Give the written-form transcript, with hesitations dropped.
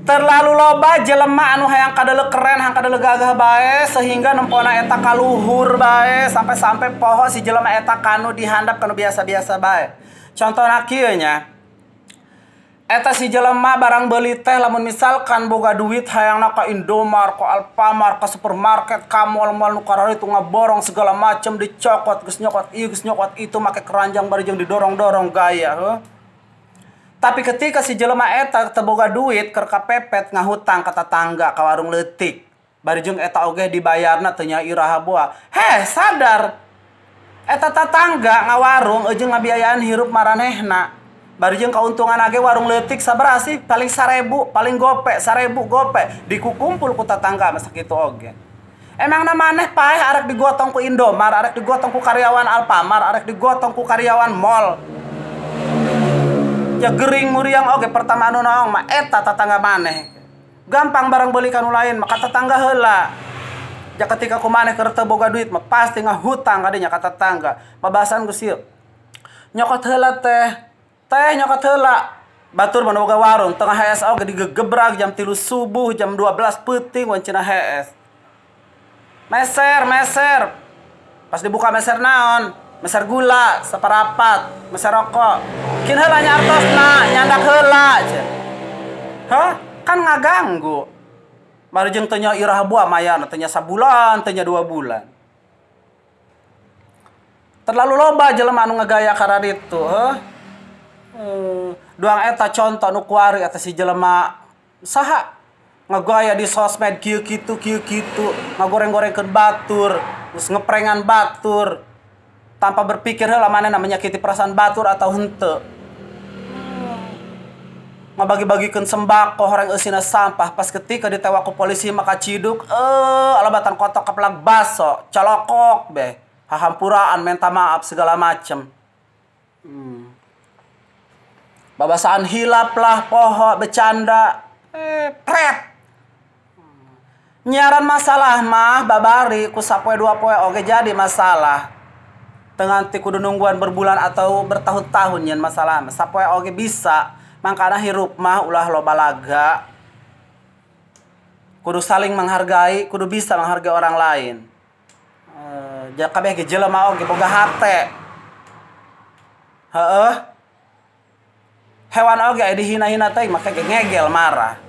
Terlalu loba jelema anu hayang kadeuleu keren, hayang kadeuleu gagah bae sehingga nempona eta kaluhur bae sampai-sampai poho si jelema eta kanu dihandap kanu biasa-biasa bae. Contohna kieu nya. Eta si jelema barang beuli teh lamun misalkan boga duit hayangna ka Indomart, ka Alfamart, ka supermarket, ka mall-mall nu kararitu ngaborong segala macem dicokot, geus nyokot ieu, geus nyokot itu make keranjang bari jeung didorong-dorong gaya heuh. Tapi ketika si jelema eta teu boga duit keur kapepet ngahutang ka tatangga ka warung leutik. Bari jeung eta oge dibayarna teu nya iraha boa. Heh, sadar. Eta tatangga ngawarung jeung ngabiayaan hirup maranehna. Bari jeung kauntungan age warung leutik sabaraha sih? Paling 1000, paling gope, 1000 gope dikukumpul ku tatangga mah sakitu oge. Emangna maneh paeh arek digotong ku Indomart, arek digotong ku karyawan Alfamart, arek digotong ku karyawan mall. Ya gering muriang oge pertama anu naong mah eta tatangga maneh. Gampang barang beuli ka nu lain mah ka tetangga heula. Ja ketika ku maneh keur teu boga duit mah pasti ngahutang kadinya ka tetangga. Pabahasan geus ieu. Nyokot heula teh, teh nyokot heula. Batur mah boga warung tengah hees oge digegebrag jam 3 subuh, jam 12 peuting wancina hees. Meser, meser. Pas dibuka meser naon? Meser gula seperapat, meser rokok. Kin heula nya artosna, nyandak heula cenah. Hah? Kan ngaganggu. Bari jeung teu nya iraha buah mayarna, teu nya sabulan, teu nya 2 bulan. Terlalu loba jelema anu ngagaya kararitu, heuh. Duang eta contoh nu kuari eta si jelema saha ngagaya di sosmed kieu kitu kieu kitu, ngagoreng-gorengkeun batur, terus ngeprengan batur tanpa berpikir heula manehna menyakiti perasaan batur atau henteu. Ngabagi-bagikeun sembako horeng eusina sampah pas ketika ditewak ku polisi maka ciduk, alabatan kotok kepelak baso, calokok beh, hahampuraan minta maaf segala macem. Babasaan hilap lah, poho, bercanda, pret. Nyiaran masalah mah babari ku sapoe dua poe oge jadi masalah. Tenganti kudu nungguan berbulan atau bertahun-tahun nyian masalah mah sapoe oge bisa. Mangkana hirup mah ulah loba laga. Kudu saling menghargai, kudu bisa menghargai orang lain. Ja kabeh ge jelema oge boga hate. Heeh. Hewan oge aya dihina-hina teh make ge ngegel marah.